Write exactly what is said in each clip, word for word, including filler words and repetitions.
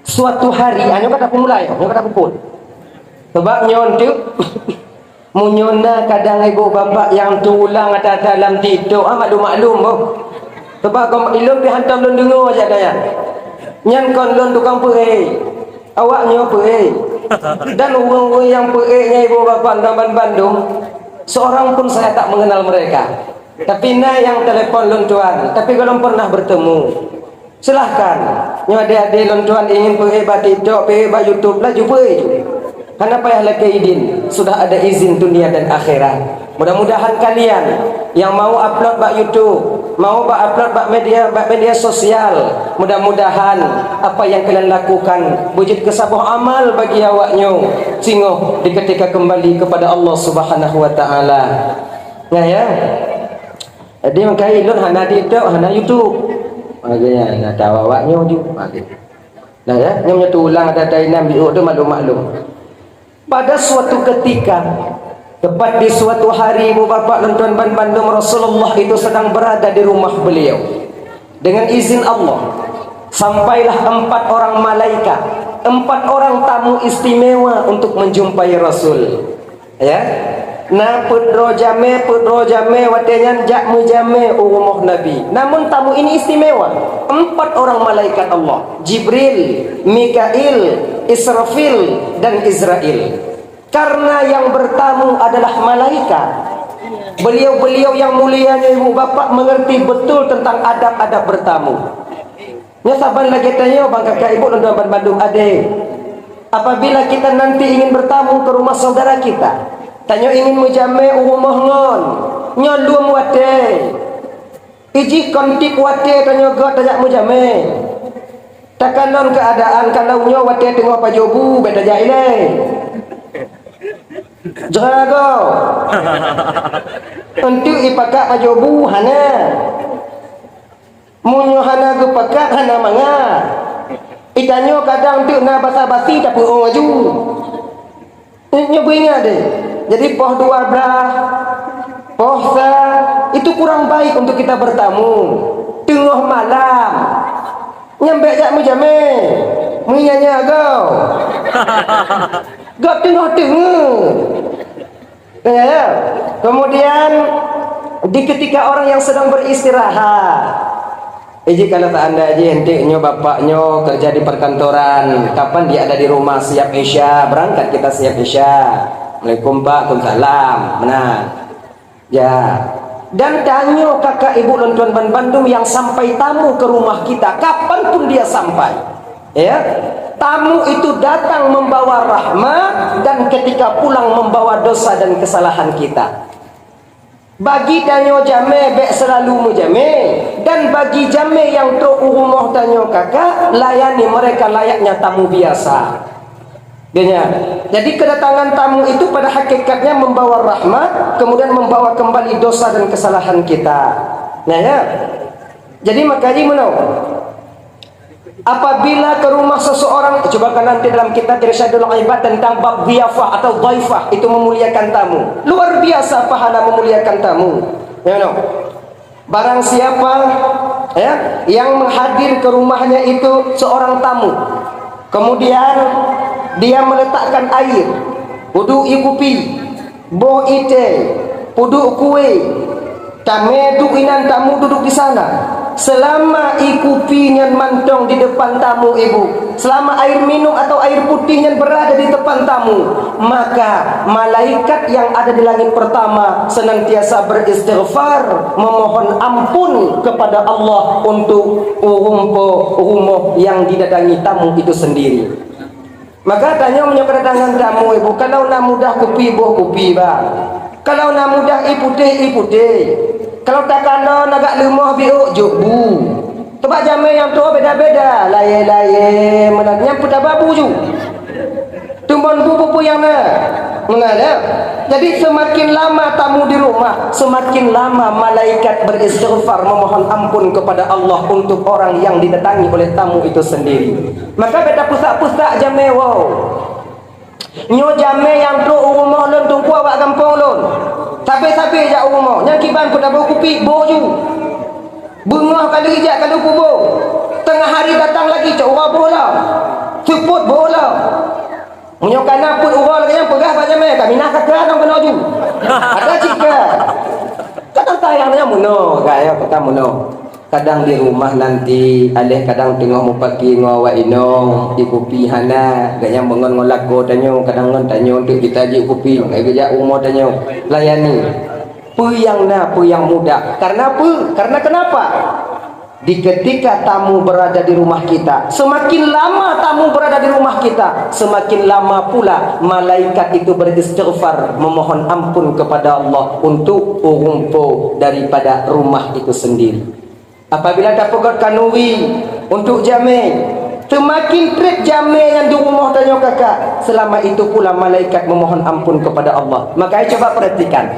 Suatu hari, ah, nyoe ka tapeumulai, nyoe ka tapeuphon. Sebab nyoe teuk, meunyoe na kadang ibu bapak nyang teulang ata-ata lam TikTok, ah, maklum-maklum boh. Sebab kon ilôn pih hantom lôn deungoe jak gaya. Nyan kon lôn tukang peuék. Awak nyoe peuék. Dan ureuëng-ureuëng nyang peuék nyan ibu bapak dan bandum, seorang pun saya tak mengenal mereka. Tapi na nyang telepon lôn tuan, tapi golom pernah bertemu. Silahkan, nyoe adé-adé lôn tuan ingin peuék bak TikTok, peuék bak YouTube, laju peuék. Hana payah lakée idin, sudah ada izin dunia dan akhirat. Mudah-mudahan kalian yang mau upload bak YouTube, mau bak upload bak media, bak media sosial, mudah-mudahan apa yang kalian lakukan beujeuet keu saboh amal bagi awak nyoe singoh di ketika kembali kepada Allah Subhanahu wa Taala. Nah, ya. Jadi, makajih lôn hana TikTok, hana YouTube. Makajih na tawa awak nyoe ju. Makajih. Nah, ya, nyoe meunyoe teulang ata-ata inan biôh tu maklum-maklum. Pada suatu ketika, tepat di suatu hari, ibu bapak lôn tuan ban bandum, Rasulullah itu sedang berada di rumah beliau. Dengan izin Allah, sampailah empat orang malaikat, empat orang tamu istimewa untuk menjumpai Rasul. Ya. Na peuet droe jamé, peuet droe jamé watée nyan jak meujamé u rumoh Nabi. Namun tamu ini istimewa. Empat orang malaikat Allah, Jibril, Mikail, Israfil, dan Izrail. Karena yang bertamu adalah malaikat, beliau-beliau yang mulia nyoe ibu bapak mengerti betul tentang adab-adab bertamu. Nyoe saban lagée tanyoe bang kakak ibu lôn tuan ban bandum adé. Apabila kita nanti ingin bertamu ke rumah saudara kita, tanyoe ingin meujamé u rumoh ngon, nyoe lom watée. Ijih kon tieb watée tanyoe göt tajak meujamé. Takalon keuadaan kalau nyoe watée teungoh pajoh bu bék tajak ilée. Jrago. Untuk ipakat pajoh bu hana. Meunyoe hana geupakat, hana mangat. Itanyoe kadang teuk na basa-basi tapeu'oh laju. Nyoe beuingat deh. Jadi poh dua belas, poh sa, itu kurang baik untuk kita bertamu. Teungoh malam. Nyan bék jak meujamé. Meunyan nyan gob. Gob teungoh-teungoh. Ya, ya. Kemudian di ketika orang yang sedang beristirahat. Jadi kalau seandainya ente nyoe bapak nyoe kerja di perkantoran, kapan dia ada di rumah siap Isya, berangkat kita siap Isya. Assalamualaikum Pak, waalaikumsalam. Benar. Ya. Dan tanyoe kakak ibu lôn tuan ban bandum yang sampai tamu ke rumah kita, kapan pun dia sampai. Ya, tamu itu datang membawa rahmat dan ketika pulang membawa dosa dan kesalahan kita. Bagi tanyoe jamé bék selalu meujamé, dan bagi jamé nyang trok u rumoh tanyoe kakak, layani mereka layaknya tamu biasa. Denya. Jadi kedatangan tamu itu pada hakikatnya membawa rahmat, kemudian membawa kembali dosa dan kesalahan kita. Nah, ya. Jadi makajih meunoe. Apabila ke rumah seseorang, coba ka nanti dalam kitab Irsyadul Ibad tentang bab dhiyafah atau dhaifah, itu memuliakan tamu. Luar biasa pahala memuliakan tamu. Ya, no. Barang siapa, ya, yang menghadir ke rumahnya itu seorang tamu, kemudian dia meletakkan air, uduk i kupi, boh itée, peuduek kue, tamé duek inan tamu duduk di sana. Selama i kupi nyan mantong di depan tamu ibu, selama air minum atau air putih nyan berada di depan tamu, maka malaikat yang ada di langit pertama senantiasa beristighfar, memohon ampun kepada Allah untuk ureuëng po rumoh yang didatangi tamu itu sendiri. Maka tanyoe meunyoe kedatangan tamu ibu, kalau na mudah kupi, boh kupi ba. Kalau na mudah i putéh, i putéh. Kalau takalon agak leumoh biôk, jok bu. Teubak jamé nyang tuwoe beda-beda, laye-laye, meunan nyang peutaba bu ju. Tumbon bu peue nyang na. Meunan, ya. Jadi semakin lama tamu di rumah, semakin lama malaikat beristighfar memohon ampun kepada Allah untuk orang yang didatangi oleh tamu itu sendiri. Maka beta peusak-peusak jamé woe. Nyoe jamé nyang trok u rumoh lôn teungku awak gampông lôn. Sabe-sabe jak u rumoh, nyang kiban peutabôh kupi, boh ju. Beungoh ka lheueh jak ka lheueh peuboh. Teungoh hari datang lagi cok uroe boh lom. Kana peuet uroe lagèe nyan peugah bak jamèe, "Ka minah ka keu anong keunoe ju." Ada cit ka. Kadang tayang nyan meunoe, gaya kata meunoe. Kadang di rumah nanti, aléh kadang teungoh mupaki ngon awak inong, di kupi hana, gaya meungon ngon lakoe tanyoe, kadang ngon tanyoe untuk kita jeuet kupi, ngai geujak rumoh tanyoe. Layani. Peue nyang na, peue nyang mudah. Karena peue? Karena kenapa? Di ketika tamu berada di rumah kita, semakin lama tamu berada di rumah kita, semakin lama pula malaikat itu beristighfar, memohon ampun kepada Allah untuk ureueng po daripada rumah itu sendiri. Apabila tapeugöt kanuri untuk jamé, semakin trép jamé nyang di rumoh tanyoe kakak, selama itu pula malaikat memohon ampun kepada Allah. Makanya coba perhatikan,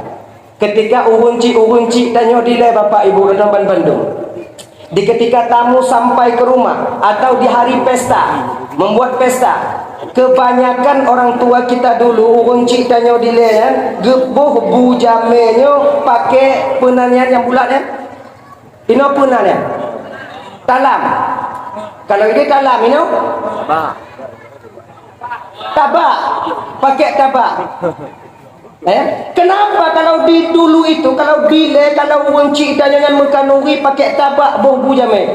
ketika ureueng chik-ureueng chik tanyoe dilèe bapak ibu dan bandum, di ketika tamu sampai ke rumah atau di hari pesta, membuat pesta, kebanyakan orang tua kita dulu, ureueng chik tanyoe dilèe nyan, geuboh bu jamé nyoe pakai peunan nyan nyang bulat nyan. Inoe peunan nyan. Talam. Kalau ini talam, inoe? Tabak. Pakai tabak. Eh, kenapa kalau di dulu itu, kalau dilèe, kalau ureueng chik tanyoe nyan meukanuri pakai tabak boh bu jamé?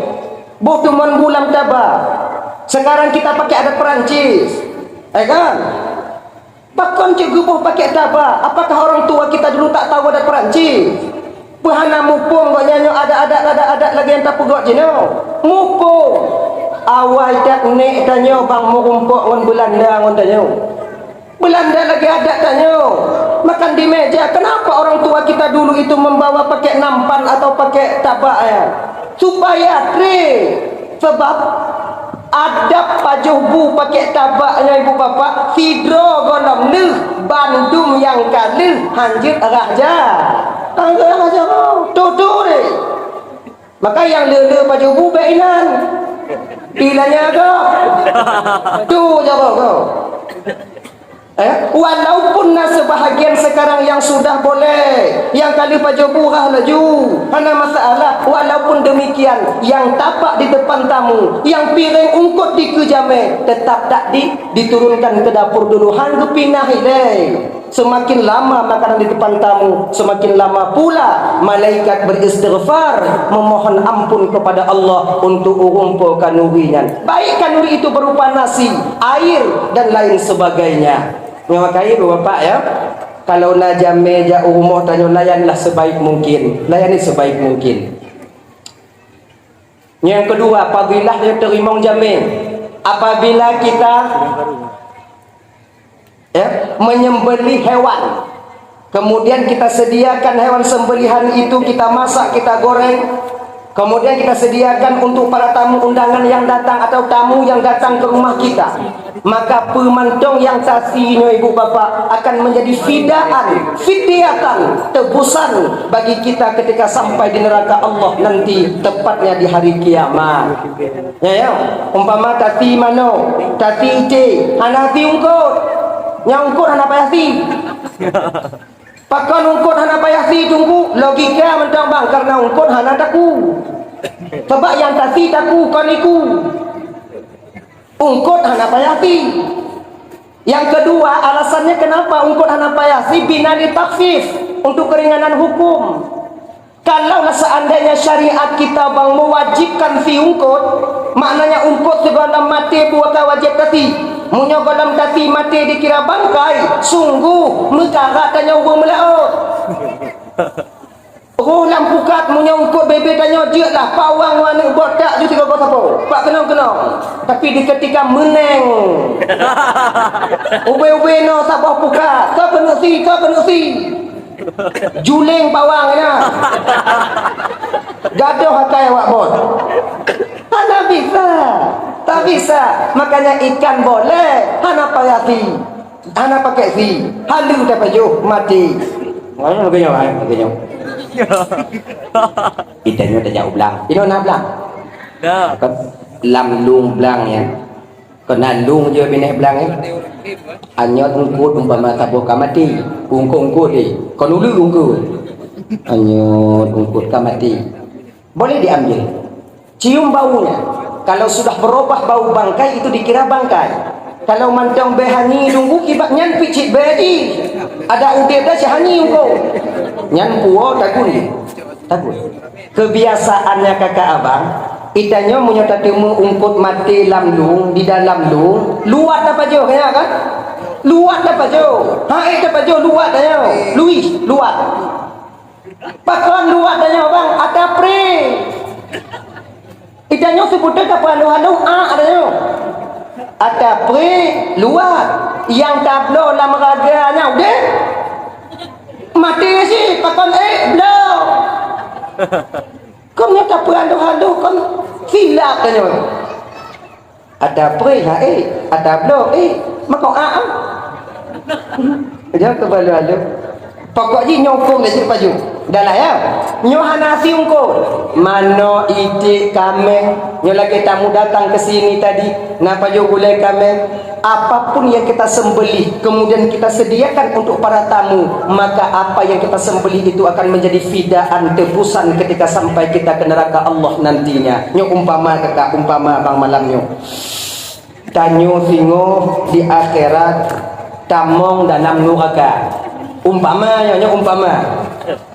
Boh teumon bu lam tabak. Sekarang kita pakai adat Perancis. Eh kan? Pakon cit geuboh pakai tabak? Apakah orang tua kita dulu tak tahu adat Perancis? Peu hana muphom gobnyan nyoe adat-adat, adat-adat lagèe nyang tapeugöt jinoe? Muphom. Awai that nèk tanyoe bang meurumpok ngon Beulanda ngon tanyoe. Beulanda lagèe adat tanyoe. Makan di meja. Kenapa orang tua kita dulu itu membawa pakai nampan atau pakai tabak, ya? Supaya trép. Sabab adab pajoh bu pakai tabak nyan ibu bapak, sidroe gohlom lheueh, bandum nyang ka lheueh hanjeuet rhah ja. Hanjeuet rhah ja, tutoe deh. Maka nyang le-le pajoh bu bèk inan. Ilanya gob. Tu jaroe gob. Eh, walaupun na sebahagian sekarang yang sudah boleh, nyang ka lheueh pajoh bu rhah laju, hana masalah. Walaupun demikian, nyang tapak di depan tamu, nyang piréng eungkôt dikeue jamé, tetap tak di, diturunkan ke dapur dulu, han geupinah ilèe. Semakin lama makanan di depan tamu, semakin lama pula malaikat beristighfar, memohon ampun kepada Allah untuk ureueng po kanuri nyan. Baik kanuri itu berupa nasi, air, dan lain sebagainya. Nyoe makajih bapak ya, kalau na jamé jak u rumoh tanyoe, layanlah sebaik mungkin, layani sebaik mungkin. Nyang kedua, fadilah nyang teurimong jamé. Apabila kita, ya, menyembelih hewan, kemudian kita sediakan hewan sembelihan itu, kita masak, kita goreng, kemudian kita sediakan untuk para tamu undangan yang datang atau tamu yang datang ke rumah kita, maka peue mantong nyang tasi nyoe ibu bapak akan menjadi fidaan, fidyatan, tebusan bagi kita ketika sampai di neraka Allah nanti, tepatnya di hari kiamat. Ya, ya. Umpama tasi manok, tasi iték, hana tasi eungkôt. Nyang eungkôt hana payah tasi. Pakon eungkôt hana payah tasi, Teungku? Logika mantong bang, karena eungkôt hana taku. Sabab nyang tasi taku, kon iku. Eungkôt hana payah tasi. Yang kedua, alasannya kenapa eungkôt hana payah tasi, bina li takhfif, untuk keringanan hukum. Kalaulah seandainya syariat kita bang mewajibkan tasi eungkôt, maknanya eungkôt sigohlom maté buka wajib tasi. Meunyoe gohlom tasi maté dikira bangkai, sungguh meukarat tanyoe ureueng meulaôt. Roh lam pukat, meunyoe eungkôt bebe tanyoe jeuetlah pawang ngon aneuk botak ju sigoe sapo. Pak keunong-keunong. Tapi di ketika meuneng, ubé-ubé noe saboh pukat, ka keuneuk si, ka keuneuk si. Juling pawang ina. Gadoh akai awak bot. Hana bisa. Tak bisa. Makanya ikan boleh, hana payah si. Hana pakai si. Halu tapajoh, mati. Mana lagi nyawa, lagi nyawa. Kita nyoe tajak u blang. Inoe na blang? Dah. Lam lông blang nyan. Keunan lông jih binéh blang nyan. Anyot eungkôt umpama saboh ka maté. Eungkôt-eungkôt jih. Kon uleue eungkôt. Anyot eungkôt ka maté. Boleh diambil. Cium baunya. Kalau sudah berubah bau bangkai, itu dikira bangkai. Kalau mantong bèe hanyi lunggu kiban nyan pih cit bèe jih. Adak udép dah si hanyi ungkôt. Nyan puwoe tagun. Tagun. Kebiasaannya kakak abang, itanyoe meunyoe tateumé ungkôt maté lam lueng, di dalam lueng, luwat tapajoh, ya kan? Luwat tapajoh. Hai tapajoh luwat tanyoe. Luih, luwat. Pakon luwat tanyoe, bang? Ata pré. Itanyoe seubuteue ka peuhalôh-halôh, a, tanyoe. Ata pré luwat. Nyang tabloe lam raga nyan udép. Maté cit, pakon ék bloe. Kon nyoe ka peuhalôh-halôh kon silap tanyoe. Ata pré ha ék, ata bloe ék, mako a, a. Jangan keubalue-balue. Pokok jih nyoe hukôm lé cit pajoh. Dah lah ya. Nyoe hana siungkôt. Manok, iték, kaméng. Nyoe lagèe tamu datang ke sini tadi, na pajoh gulai kaméng. Apapun yang kita sembelih, kemudian kita sediakan untuk para tamu, maka apa yang kita sembelih itu akan menjadi fidaan tebusan ketika sampai kita ke neraka Allah nantinya. Nyoe umpama kakak, umpama bang malam nyoe. Tanyoe singoh di akhirat, tamong dalam nuraka. Umpama nyoe, nyoe umpama.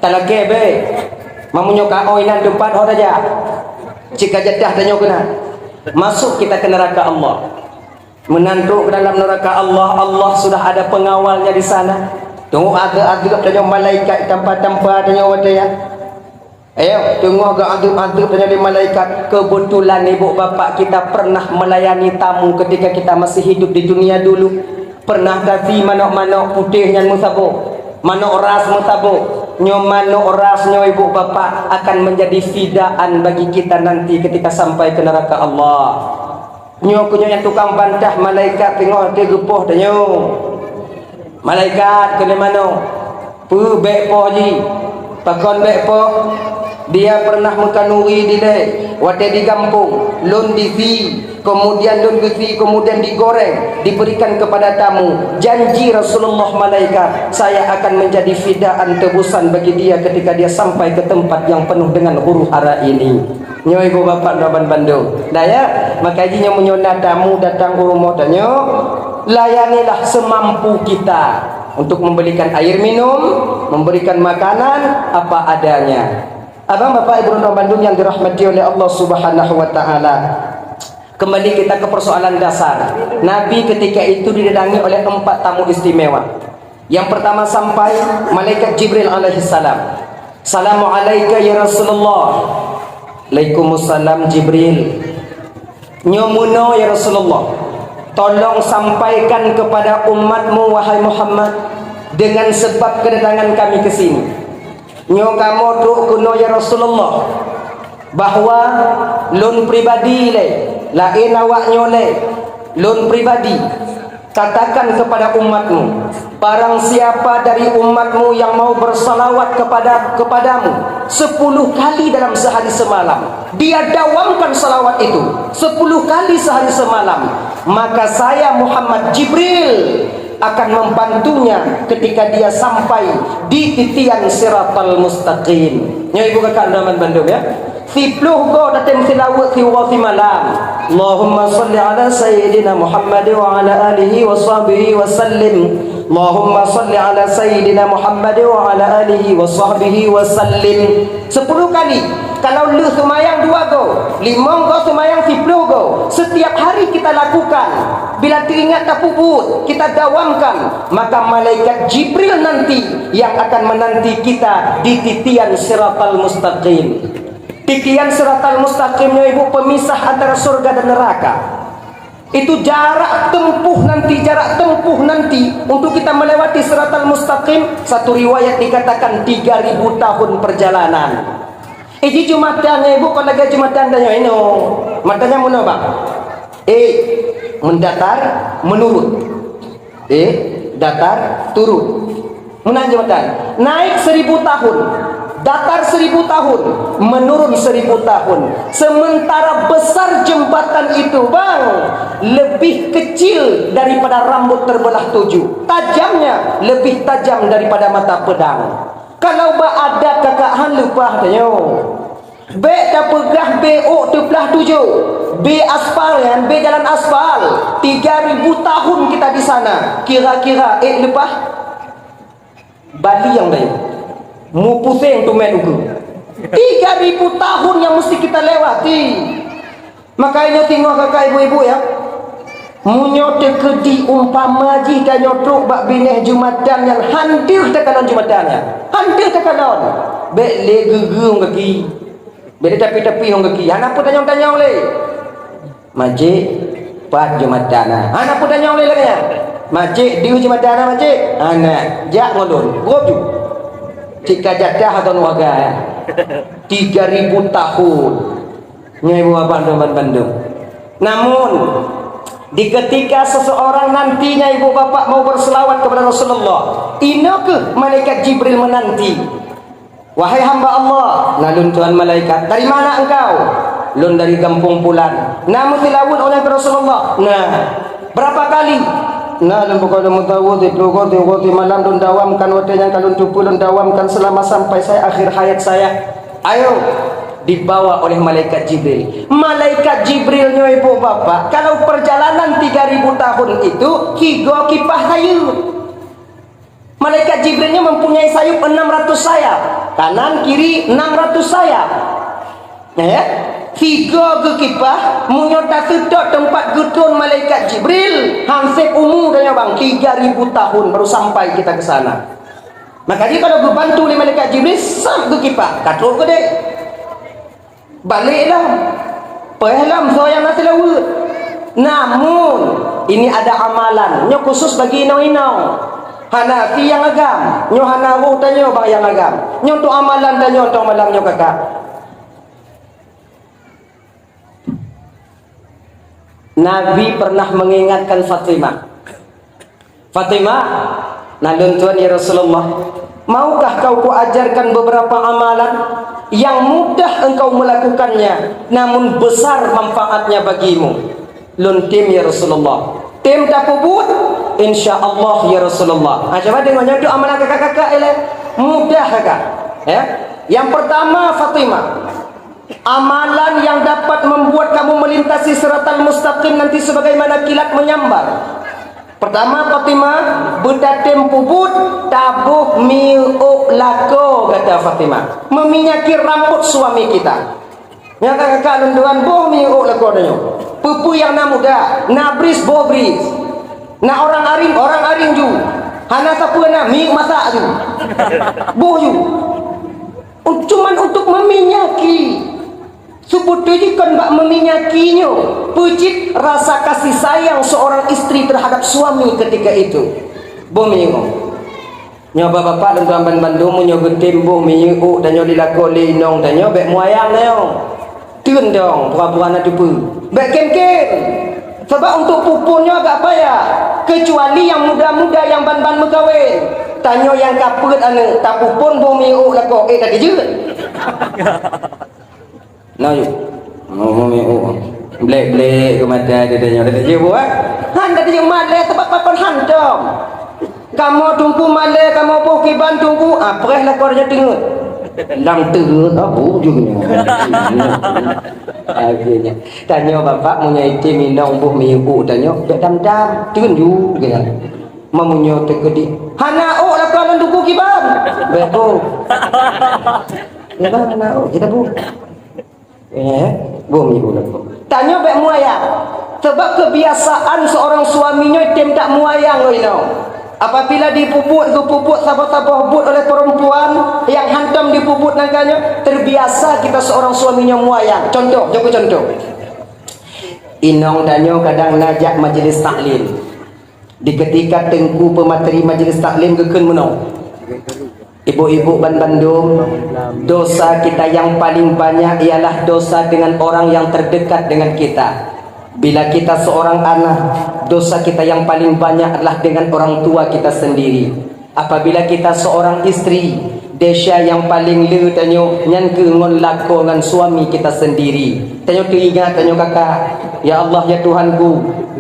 Talakèe bèk. Meunyoe ka oi nan teumpat ho tajak. Cit ka jadah tanyoe keunan. Masuk kita ke neraka Allah. Meunan trok ke dalam neraka Allah, Allah sudah ada pengawalnya di sana. Teungoh adeueb-adeueb tanyoe malaikat tampa-tampa tanyoe watèe nyan. Ayo, teungoh geuadeueb-adeueb tanyoe lé malaikat. Kebetulan ibu bapak kita pernah melayani tamu ketika kita masih hidup di dunia dulu. Pernah gasi manok-manok putéh nyan meusaboh, manok ras meusaboh. Nyoe manok ras nyoe ibu bapak akan menjadi fidaan bagi kita nanti ketika sampai ke neraka Allah. Nyoe keuh nyoe nyang tukang bantah malaikat teungoh teuh geupoh tanyoe. Malaikat keuneuk manoe, peue bèk poh jih? Pakon bèk poh? Dia pernah meukanuri dilèe watèe di gampông, lôn disi, kemudian lôn geusi, kemudian digoreng, diberikan kepada tamu. Janji Rasulullah malaikat, saya akan menjadi fidaan tebusan bagi dia ketika dia sampai ke tempat yang penuh dengan huru-hara ini. Nyoe ibu bapak droe ban bandum. Dah ya, maka jih nyoe meunyoe na tamu datang u rumoh tanyoe, layanilah semampu kita untuk membelikan air minum, memberikan makanan apa adanya. Abang bapak ibu droe ban bandum yang dirahmati oleh Allah Subhanahu wa taala. Kembali kita ke persoalan dasar. Nabi ketika itu didatangi oleh empat tamu istimewa. Yang pertama sampai, malaikat Jibril alaihissalam. "Salamu alaika ya Rasulullah." "Alaikumussalam Jibril." "Nyoe meunoe ya Rasulullah. Tolong sampaikan kepada umatmu wahai Muhammad dengan sebab kedatangan kami ke sini." Nyoe kamoe trok keunoe ya Rasulullah, bahwa lôn pribadi lé, laén awak nyoe lé, lôn pribadi, katakan kepada umatmu, barang siapa dari umatmu yang mau bersalawat kepada kepadamu sepuluh kali dalam sehari semalam, dia dawamkan salawat itu sepuluh kali sehari semalam, maka saya Muhammad Jibril akan membantunya ketika dia sampai di titian siratal mustaqim. Nyoe ibu kakak droe ban bandum ya. Siploh goe tatem silaweuet siuroe simalam. Allahumma salli ala sayyidina Muhammad wa ala alihi wa sahbihi wa sallim. Allahumma salli ala sayyidina Muhammad wa ala alihi wa sahbihi wa sallim. Sepuluh kali. Kalau lheueh seumayang dua goe, limong goe seumayang siploh goe, setiap hari kita lakukan. Bila teuingat tapeubuet, kita dawamkan, maka malaikat Jibril nanti yang akan menanti kita di titian siratal mustaqim. Titian siratal mustaqim nyoe ibu pemisah antara surga dan neraka. Itu jarak tempuh nanti, jarak tempuh nanti untuk kita melewati siratal mustaqim. Satu riwayat dikatakan tiga ribu tahun perjalanan. Eh, jih Jumatan nyoe ibu kon lagèe Jumatan tanyoe inoe. Matan nyan meunoe bang. Eh, mendatar, menurun. Eh, datar, turun. Meunan Jumatan. Naik seribu tahun, datar seribu tahun, menurun seribu tahun. Sementara besar jembatan itu, bang, lebih kecil daripada rambut terbelah tujuh. Tajamnya lebih tajam daripada mata pedang. Kalau bak adat kakak han leupah tanyoe. Bék tapeugah B O teuplah tujoh. B aspal nyan, B jalan aspal. Tiga ribu tahun kita di sana. Kira-kira ék leupah? Bali nyang dayeuh. Mupuseng tumét ukeue. Tiga ribu tahun yang mesti kita lewati. Makanya singoh kakak ibu-ibu ya. Meunyoe teukeudi umpama jih tanyoe trok bak binéh jumatan nyan, han deuh takalon jumatan nyan. Han deuh takalon. Bék lé geugeung gaki. Bék lé tapi-tapi hong gaki. Hana peutanyong-tanyong lé. Macik, pat jumatan na. Hana peutanyong lé lagée nyan. Macik, deuh jumatan na macik. Hana, jak ngon lôn. Gob ju. Cit ka jatah atau nuaga. Tiga ribu tahun. Nyoe ibu bapak teman bandum. Namun, di ketika seseorang nantinya ibu bapak mau berselawat kepada Rasulullah, inoe keuh malaikat Jibril menanti. "Wahai hamba Allah," "Na lôn tuan malaikat." "Dari mana engkau?" "Lôn dari gampông pulan." "Na meuseulaweuet oleh Rasulullah?" "Na." "Berapa kali?" "Na lôn pukon lôn meuseulaweuet, siplôh goe, siuroe simalam lôn dawamkan, watée nyan ka lôn teupeue lôn dawamkan selama sampai saya akhir hayat saya." Ayo, dibawa oleh malaikat Jibril. Malaikat Jibril nyoe ibu bapak, kalau perjalanan tiga ribu tahun itu, tiga kipah sayeup. Malaikat Jibril nyoe mempunyai sayup enam ratus sayap, kanan kiri enam ratus sayap. Eh, tiga geukipah, meunyoe taseutôt teumpat geutron malaikat Jibril, han sép umu tanyoe bang, tiga ribu tahun baru sampai kita ke sana. Maka jih kalau geubantu lé malaikat Jibril, sab geukipah, ka trok keudeh. Balek lom. Peuéh lom soe nyang na seulaweuet. Namun, ini ada amalan. Nyoe khusus bagi inong-inong. Hana si nyang agam. Nyoe hana roh tanyoe bang nyang agam. Nyoe untuk amalan tanyoe untuk malam nyoe kakak. Nabi pernah mengingatkan Fatimah. "Fatimah, na lôn tuan ya Rasulullah, maukah kau kuajarkan beberapa amalan yang mudah engkau melakukannya, namun besar manfaatnya bagimu?" "Lôn tem ya Rasulullah." "Tem tapeubuet?" "Insya Allah ya Rasulullah." Ha, cuba deungoe nyoe tu amalan kakak-kakak ilée. Mudah kakak. Ya. Yang pertama Fatimah, amalan yang dapat membuat kamu melintasi siratal mustaqim nanti sebagaimana kilat menyambar. Pertama, Fatimah, beutatem peubuet, taboh miôk lakoe gata Fatimah. Meminyaki rambut suami kita. Nyang ka kakak lôn tuan boh miôk lakoe tanyoe. Peue-peue nyang na muda, na bris boh bris. Na orang aring, orang aring ju. Hana sapeue na, miôk masak ju. Boh ju. Un-, cuman untuk meminyaki. Seubeutoe jih kon bak meminyaki nyoe, peue cit rasa kasih sayang seorang istri terhadap suami ketika itu. Boh miôk. Nyoe bapak-bapak dan tuan ban bandum, meunyoe geutem boh miôk tanyoe dilakoe lé inong tanyoe, bék muayang tanyoe. Teun dong, pura-pura na teupeue. Bék kem-kem. Sabab untuk pupon nyoe agak payah. Kecuali nyang muda-muda nyang ban-ban meukawen. Tanyoe nyang ka peuet aneuk, tapupon boh miôk lakoe, ék takeujeuet. Na yuk. Oh, oh, oh. Blek-blek ke mata dia tanya. Dia tanya buat. Han tadi yang malai tempat papan hantom. Kamu tunggu malai, kamu boh kiban tunggu. Ah, preh lah kau dia tengok. Lam tengok, ah, bujungnya. Akhirnya. Tanya bapak, punya itim minong boh miôk tanya. Dek dam-dam. Tunjuk, gitu. Mamunyo tekedik. Hana ôk lah kau tunggu kiban. Betul. Kiban hana ôk, kita bu. Eh, boh miôk lakoe. Tanyoe bék muayang. Sebab kebiasaan seorang suami nyoe tem tak muayang ngon inong. Apabila dipubuet, geupubuet saboh-saboh buet oleh perempuan yang hantom dipubuet nangka nyoe, terbiasa kita seorang suami nyoe muayang. Contoh, jok contoh. Inong tanyoe kadang najak majelis taklim. Di ketika teungku peumateri majelis taklim geukheun meunoe, "Ibu-ibu ban bandum, dosa kita yang paling banyak ialah dosa dengan orang yang terdekat dengan kita. Bila kita seorang anak, dosa kita yang paling banyak adalah dengan orang tua kita sendiri. Apabila kita seorang istri, desya nyang paleng le tanyoe nyan keuh ngon lakoe ngon suami kita sendiri." Tanyoe teuingat tanyoe kakak, "Ya Allah, ya Tuhanku,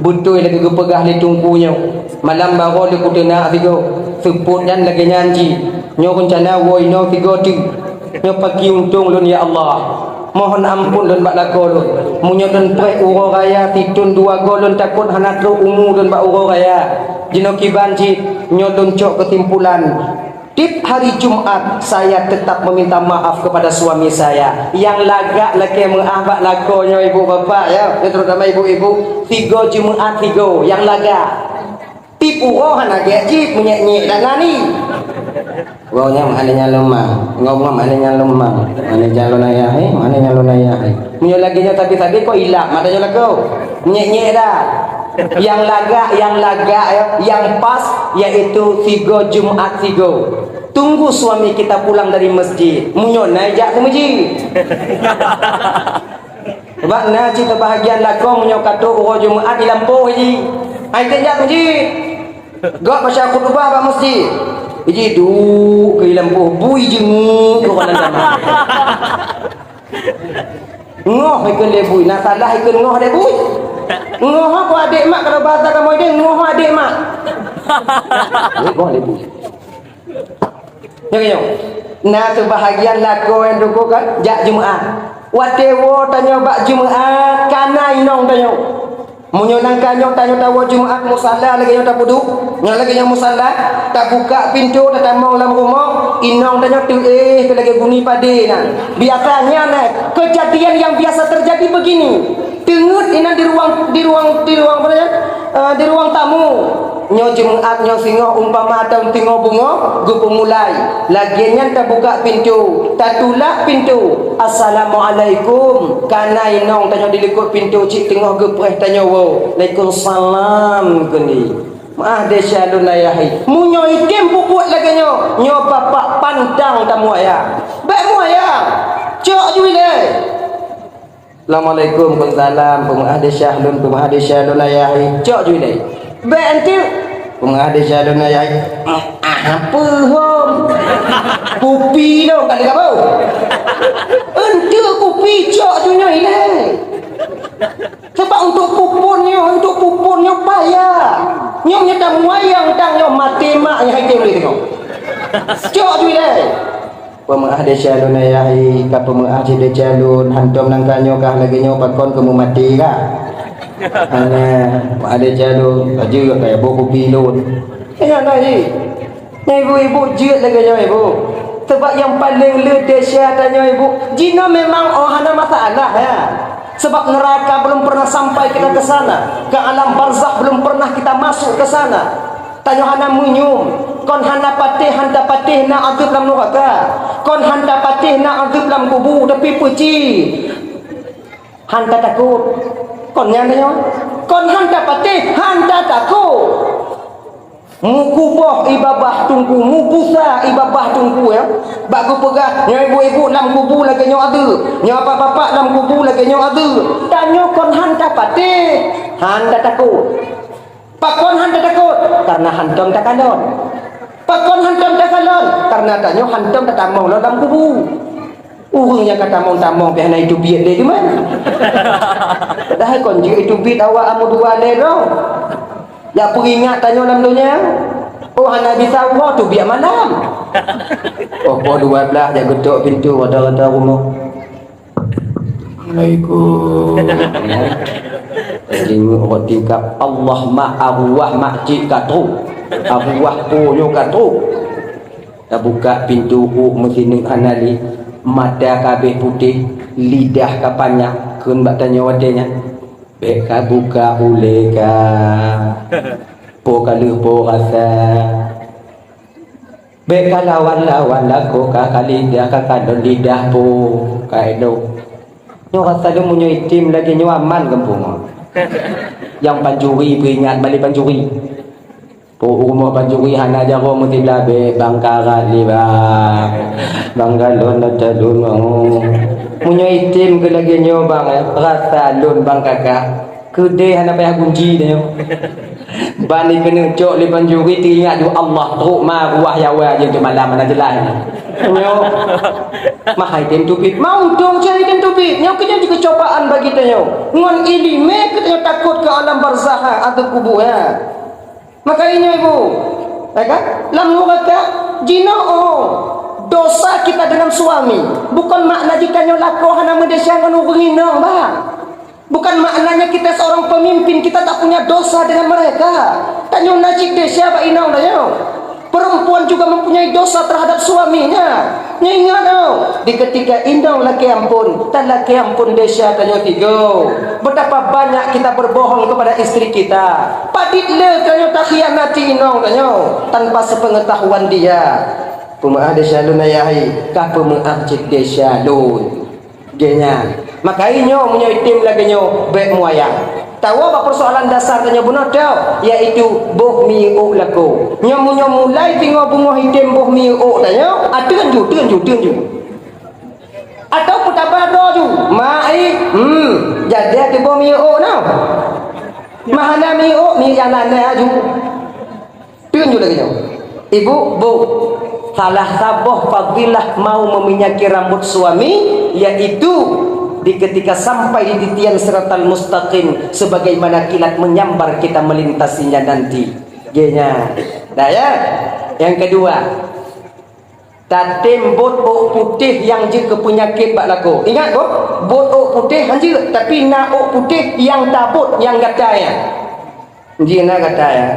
beutôi lagée geupeugah lé teungku nyoe, malam baroe lé kuteunak sigoe, seupôt nyan lagée nyan jih, nyoe reuncana woe inoe sigoe teuk. Nyoe paki untông lôn, ya Allah." Mohon ampôn lôn bak lakoe lôn. Meunyoe lôn preh uroe raya sithon dua goe lôn takot hana trok umu lôn bak uroe raya. Jinoe kiban cit, nyoe lôn cok keusimpulan. Tiep hari Jumat, saya tetap meminta maaf kepada suami saya. Nyang lagak lakée meuáh bak lakoe nyoe ibu bapak, ya, terutama ibu-ibu, sigoe Jumat sigoe, nyang lagak. Tiep uroe hana gét jih, meunyék-nyék dak nani. Goe nyan hana nyang leumang, goe nyan hana nyang leumang. Hana nyang lôn ayah, eh, hana nyang lôn ayah, eh. Meunyoe lagée nyoe sabe-sabe kok ilap mata nyoe lakoe. Meunyék-nyék dak. Nyang lagak, nyang lagak, ya, nyang pas, yaitu sigoe Jumat sigoe. Tunggu suami kita pulang dari masjid. Meunyoe na jak keu masjid. Sabab na cit keubahagiaan lakoe meunyoe ka trok uroe Jumat di lampôh jih. Hai teuh jak masjid. Gok baca khutubah bak masjid. Jih duek keu di lampôh bui jeungeuk keu ureueng agama. Ngoh ikeu lé bui, na salah ikeu ngoh lé bui. Ngoh apa adék mak kalau bahasa kamoe deh ngoh adék mak. Ngoh lé bui. Nyoe, nyoe. Na seubahagian lakoe nyang duko kan jak Jumat. Watée woe tanyoe bak Jumat, kana inong tanyoe. Meunyoe nangka nyoe tanyoe tawoe Jumat musala lagée nyoe tapeuduek, nyoe lagée nyoe musala, tabuka pintoe tatamong lam rumoh, inong tanyoe teuéh keu lagée guni padé na. Biasa nyan eh, kejadian yang biasa terjadi begini. Teungeut inan di ruang, di ruang, di ruang apa namanya? Eh, di ruang tamu. Nyoe Jumat nyoe singoh umpama taun singoh beungoh geupeumulai. Lagée nyan tabuka pintoe, tatulak pintoe. "Assalamualaikum." Kana inong tanyoe di likot pintoe cit teungoh geupreh tanyoe woe. "Waalaikumsalam," keundi. Meuáh desya lôn ayah hai. Meunyoe item peubuet lagée nyoe, nyoe bapak pantang tamuayang. Bék muayang. Cok jui lé. Assalamualaikum, waalaikumsalam. Peumeuáh desya lôn, peumeuáh desya lôn ayah hai. Cok jui lé. Bék enteuk. Peumeuáh desya lôn ayah hai. Ah, apa hom? Kupi lôn ka lagak bau. Enteuk kupi cok jui nyoe lé. Sebab untuk pupun nyoe, untuk pupun nyoe payah. Nyoe meunyoe tamuayang dang nyoe maté mak nyang hai tem lé tengok. Cok jui lé. Peumeuáh desya lôn ayah hai, ka peumeuáh cit desya lôn, hantom nangka nyoe kah lagée nyoe pakon keu meumaté kah? Hana, peumeuáh desya lôn, ka jeuet kaya boh kupi lôn. Nyan na jih. Nyan ibu-ibu jeuet lagée nyoe ibu. Sebab nyang paleng le desya tanyoe ibu, jinoe memang oh hana masalah ya. Sebab neraka belum pernah sampai kita ke sana, ke alam barzakh belum pernah kita masuk ke sana. Tanyoe hana meunyoe, kon hana patéh, hana patéh na azeub lam nuraka. Kon hana patéh na azeub lam kubu, tapi peuci. Hana takot. Kon nyan tanyoe. Kon hana patéh, hana takot. Mukuboh i babah teungku, mukusa i babah teungku ya. Bak geupeugah, nyoe ibu-ibu lam kubu lagée nyoe azeub, nyoe bapak-bapak lam kubu lagée nyoe azeub. Tanyoe kon hana patéh, hana takot. Pakon hana takot? Karena hantom takalon. Pakon hantom takalon? Karena tanyoe hantom tatamong lom lam kubu. Ureuëng nyang ka tamong-tamong pih hana jiteubiet lé teuma. Padahai kon jeuet jiteubiet awak amu dua lé droe. Jak peuingat tanyoe lam donya. Oh hana bisa uroe teubiet malam. Oh poh dua belas jak geutok pintoe rata-rata rumoh. Assalamualaikum. Ingat rot tingkap Allah mak arwah makcik ka trok. Arwah po nyoe ka trok. Tabuka pintoe uk meusineuk hana lé, mata ka abéh putéh, lidah ka panyang, kheun bak tanyoe watée nyan, "Bék ka buka ulée ka, po ka lheueh po rasa. Bék ka lawan-lawan lakoe ka, ka lidah ka kalon lidah po ka élo." Nyoe rasa lôn meunyoe item lagée nyoe aman gampông. Nyang pancuri peuingat balik pancuri. Po u rumoh pancuri hana jaroe meusiblah bék bang karat lé bang. Bang galon na talon bang. Meunyoe item keu lagée nyoe bang, eh, rasa lôn bang kakak. Keudeh hana payah gunci tanyoe. Ban ikeuneuk cok lé pancuri teuingat ju Allah trok ma ruah yawa jeuet malam hana jeulaih. Nyoe mahai tem tubit. Mantong cari tem tubit. Nyoe keunyan jeuet keucobaan bagi tanyoe. Ngon iéleumé keu tanyoe takot keu alam barzakh, ha, ateueh kubu, ya. Maka inyoe ibu, ya kan? Lam nuraka jinoe, oh. Dosa kita dengan suami bukan makna jih tanyoe lakoe hana meudesya ngon ureuëng inong, bah. Bukan maknanya kita seorang pemimpin, kita tak punya dosa dengan mereka. Tanyoe na cit desya bak inong tanyoe. Perempuan juga mempunyai dosa terhadap suaminya. Nyoe ingat, oh, di ketika inong lakée amphon, tan lakée amphon desya tanyoe tigo. Betapa banyak kita berbohong kepada istri kita. Padit le tanyoe takhianati inong tanyoe tanpa sepengetahuan dia. Peumeu'ah desya lôn ayah hai, ka peumeu'ah cit desya lôn. Geuhnyan. Maka inyoe meunyoe item lagée nyoe bék muayang. Tawoe bak persoalan dasar tanyoe bunoe teuh, yaitu boh miôk lakoe. Nyoe meunyoe mulai tingoh beungoh item boh miôk tanyoe, a teun ju, teun ju, teun ju. Atau peutaba droe ju, ma ai, hmm, jadi ateueh boh miôk na. Mahana miôk, miôk nyang na-na ju. Teun ju lagée nyoe. Ibu, bu, salah saboh fadilah mau meminyaki rambut suami, yaitu di ketika sampai di titian siratal mustaqim, sebagaimana kilat menyambar kita melintasinya nanti. Geuhnyan. Dah ya? Yang kedua, tatem bot ôk putéh nyang jeuet keu peunyakét bak lakoe. Ingat, bot, bot ôk putéh han jeuet, tapi na ôk putéh nyang tabot, nyang gata nyan. Jih na gata nyan.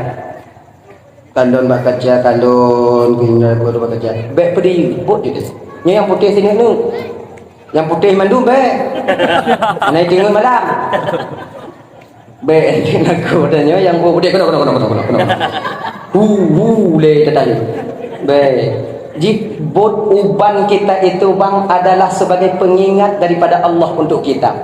Kalon bak kaca, kalon, geunyoi bak kaca. Bék peudiyeu, bot jih. Nyoe nyang putéh sineuk-neuk. Nyang putéh mandum bék. Hana jiteungeut malam. Bék, lakoe tanyoe nyang putéh, keunoe, keunoe, keunoe. Hu, hu, lé teutaleuh. Bék. Jih bot uban kita itu, bang, adalah sebagai pengingat daripada Allah untuk kita.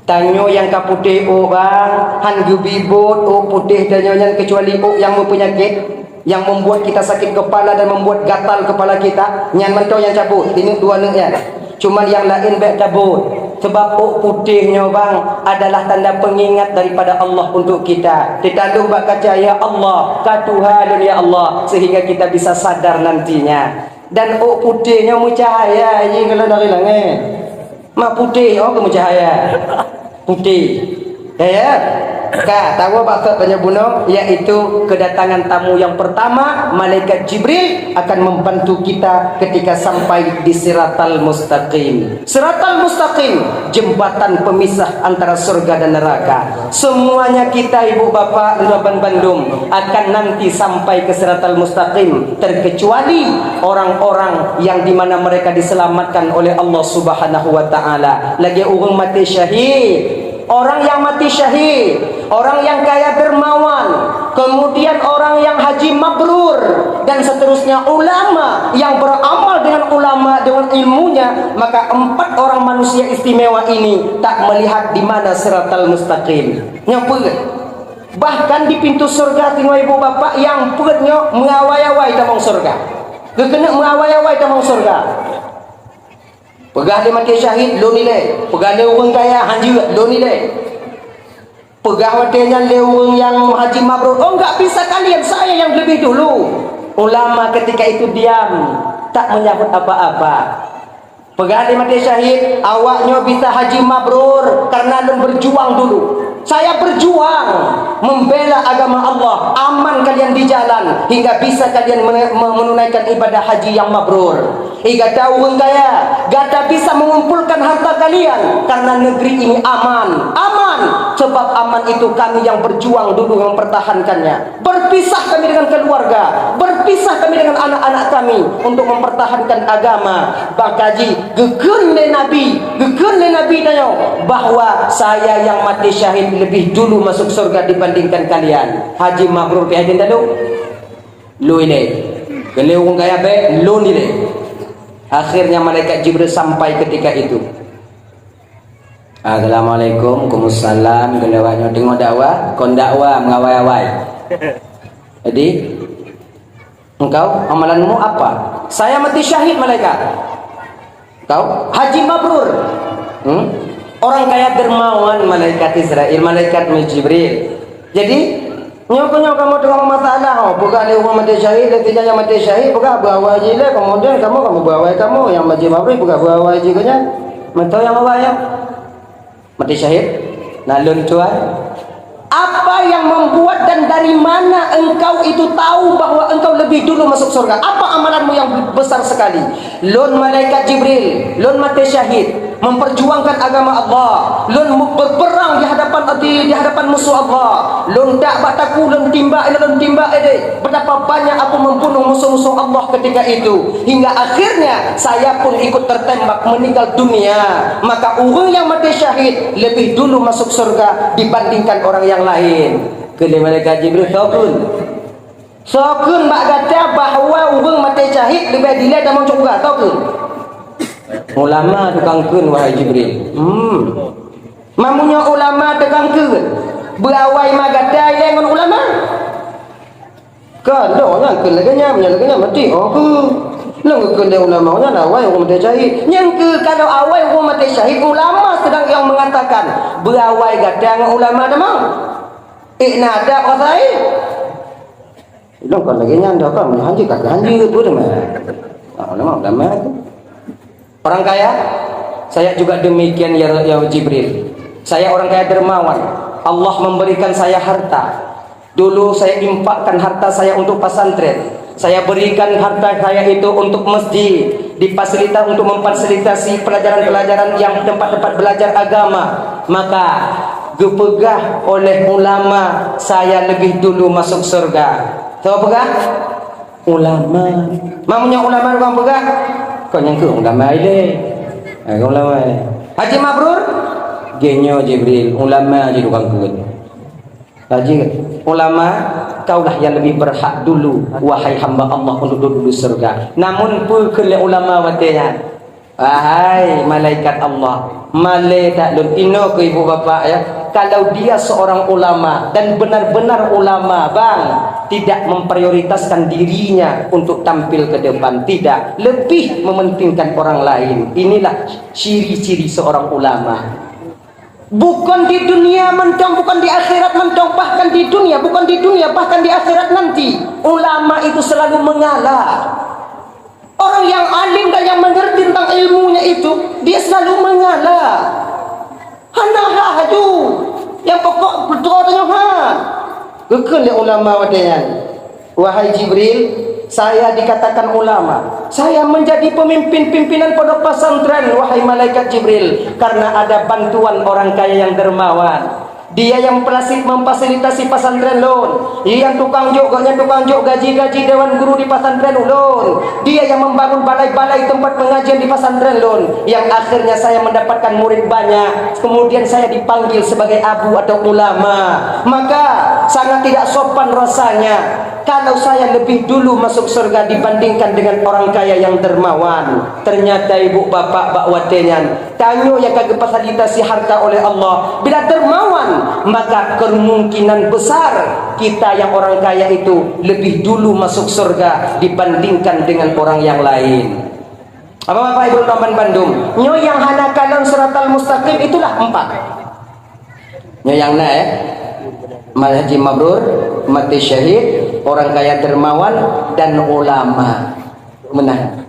Tanyoe nyang ka putéh ôk, bang, han geubi bot ôk putéh tanyoe nyan keucuali ôk nyang meupeunyakét, yang membuat kita sakit kepala dan membuat gatal kepala kita. Nyan mantong nyang cabot, sineuk dua neuk nyan. Cuman nyang laén bék cabot. Sebab ôk putéh nyoe, bang, adalah tanda pengingat daripada Allah untuk kita. Teutaleuh bak kaca, "Ya Allah, ka tuha lôn, ya Allah," sehingga kita bisa sadar nantinya. Dan ôk putéh nyoe meucahaya jih kalau dari langét. Mak putéh, oh, keu meucahaya. Putéh. Ya, ya. Ka, tawoe bak sot tanyoe bunoe, yaitu kedatangan tamu yang pertama, malaikat Jibril akan membantu kita ketika sampai di Siratal Mustaqim. Siratal Mustaqim, jembatan pemisah antara surga dan neraka. Semuanya kita, ibu bapak, dan bandum, akan nanti sampai ke Siratal Mustaqim, terkecuali orang-orang yang di mana mereka diselamatkan oleh Allah Subhanahu wa Ta'ala. Lagée ureuëng maté syahid, orang yang mati syahid, orang yang kaya dermawan, kemudian orang yang haji mabrur, dan seterusnya, ulama yang beramal dengan ulama, dengan ilmunya, maka empat orang manusia istimewa ini tak melihat di mana Siratal Mustaqim. Nyoe peue? Bahkan di pintu syurga singoh ibu bapak nyang peuet nyoe meuawai-awai tamong syurga. Geukeuneuk meuawai-awai tamong syurga. Peugah lé maté syahid, lôn ilée. Peugah lé ureuëng kaya, han jeuet, lôn ilée. Peugah watée nyan lé ureuëng nyang haji mabrur, "Oh, enggak bisa kalian, saya yang lebih dulu." Ulama ketika itu diam, tak menyahut apa-apa. Peugah lé maté syahid, "Awak nyoe bisa haji mabrur karena lôn berjuang dulu. Saya berjuang membela agama Allah, aman kalian di jalan hingga bisa kalian mene-, me-, menunaikan ibadah haji yang mabrur. Gata ureuëng kaya, gata bisa mengumpulkan harta kalian karena negeri ini aman. Aman, sebab aman itu kami yang berjuang dulu mempertahankannya." Berpisah kami dengan keluarga, berpisah kami dengan anak-anak kami untuk mempertahankan agama. Bak kaji, geukheun lé Nabi, geukheun lé Nabi tanyoe bahwa saya yang mati syahid lebih dulu masuk surga dibandingkan kalian. Haji mabrur pih hidin tadu? Lôn ilée. Geulée ureuëng kaya bék, lôn ilée. Akhirnya malaikat Jibril sampai ketika itu. "Assalamualaikum." "Waalaikumsalam." Geulewat nyoe teungoh dakwah, kon dakwah mengawai-awai. "Jadi, engkau amalanmu apa?" "Saya mati syahid, malaikat." "Kau?" "Haji mabrur." Hmm? Orang kaya dermawan, malaikat Israel, malaikat Jibril. Jadi, nyoe keuh nyoe kamoe teungoh masalah, oh, peugah lé ureuëng maté syahid, lé sijak nyang maté syahid, peugah beuawai jih lé, kemudian kamoe, kamoe beuawai kamoe, nyang maté mabrur peugah beuawai jih keuh nyan. Mantong nyang awai nyan. Maté syahid, na lôn tuan. Apa yang membuat dan Dari mana engkau itu tahu bahwa engkau lebih dulu masuk surga? Apa amalanmu yang besar sekali? Lôn malaikat Jibril, lôn maté syahid, memperjuangkan agama Allah. Lôn mu-, berperang di hadapan, di, di hadapan musuh Allah. Lôn dak bak takue, lôn timbak, lôn timbak, eh, deh. Betapa banyak aku membunuh musuh-musuh Allah ketika itu. Hingga akhirnya saya pun ikut tertembak meninggal dunia. Maka ureuëng yang maté syahid lebih dulu masuk surga dibandingkan orang yang lain. Kheun lé malaikat Jibril, "Soe kheun? Soe kheun bak gata bahwa ureuëng maté syahid leubeh dilée tamong syeuruga? Soe kheun?" "Ulama tukang kheun, wahai Jibril." "Hmm. Meunyoe ulama tukang kheun, beuawai ma gata ilée ngon ulama?" "Ka, nyoe nyang kheun lagée nyan, meunyoe lagée nyan, maté, oh, kheun. Nyang kheun lé ulama nyan awai ureuëng maté syahid." "Nyang keu kalau awai ureuëng maté syahid, ulama sedang yang mengatakan, beuawai gata ngon ulama tamong. Ék na adab rasa, eh?" Lôn kon lagée nyan dah, kan, hanjeuet ka hanjeuet, peue teuma. Ah, ulama, ulama tu. Orang kaya, saya juga demikian, ya, ya Jibril. Saya orang kaya dermawan. Allah memberikan saya harta. Dulu saya infakkan harta saya untuk pesantren. Saya berikan harta saya itu untuk masjid, difasilitas untuk memfasilitasi pelajaran-pelajaran yang tempat-tempat belajar agama. Maka geupeugah oleh ulama, saya lebih dulu masuk surga. Soe peugah? Ulama. Meunyoe ulama tukang peugah, kon nyang keu ulama ilée. Ha, ulama ilée. Haji Mabrur, geuh nyoe Jibril, ulama jih tukang kheun. Haji, ulama, kaulah yang lebih berhak dulu, wahai hamba Allah, untuk duduk di surga. Namun peue kheun lé ulama watée nyan? Wahai malaikat Allah, malée that lôn, inoe keu ibu bapak, ya. Kalau dia seorang ulama dan benar-benar ulama, bang, tidak memprioritaskan dirinya untuk tampil ke depan, tidak, lebih mementingkan orang lain. Inilah ciri-ciri seorang ulama. Bukan di dunia mantong, bukan di akhirat mantong, bahkan di dunia, bukan di dunia, bahkan di akhirat nanti, ulama itu selalu mengalah. Orang yang alim dan yang mengerti tentang ilmunya itu, dia selalu mengalah. Hana haju. Yang pokok beutôi tanyoe ha. Geukheun lé ulama watée nyan, "Wahai Jibril, saya dikatakan ulama. Saya menjadi pemimpin pimpinan pondok pesantren, wahai malaikat Jibril, karena ada bantuan orang kaya yang dermawan. Dia yang memfasilitasi pesantren lôn. Dia yang tukang jok, gobnyan tukang jok gaji-gaji dewan guru di pesantren ulôn. Dia yang membangun balai-balai tempat pengajian di pesantren lôn, yang akhirnya saya mendapatkan murid banyak. Kemudian saya dipanggil sebagai abu atau ulama. Maka sangat tidak sopan rasanya kalau saya lebih dulu masuk surga dibandingkan dengan orang kaya yang dermawan." Ternyata ibu bapak bak watée nyan, tanyoe nyang ka geufasilitasi harta oleh Allah, bila dermawan, maka kemungkinan besar kita yang orang kaya itu lebih dulu masuk surga dibandingkan dengan orang yang lain. Bapak-bapak, ibu teman bandum, nyoe nyang hana kalon siratal mustaqim itulah empat. Nyoe nyang na, eh? Haji Mabrur, mati syahid, orang kaya dermawan, dan ulama. Meunan.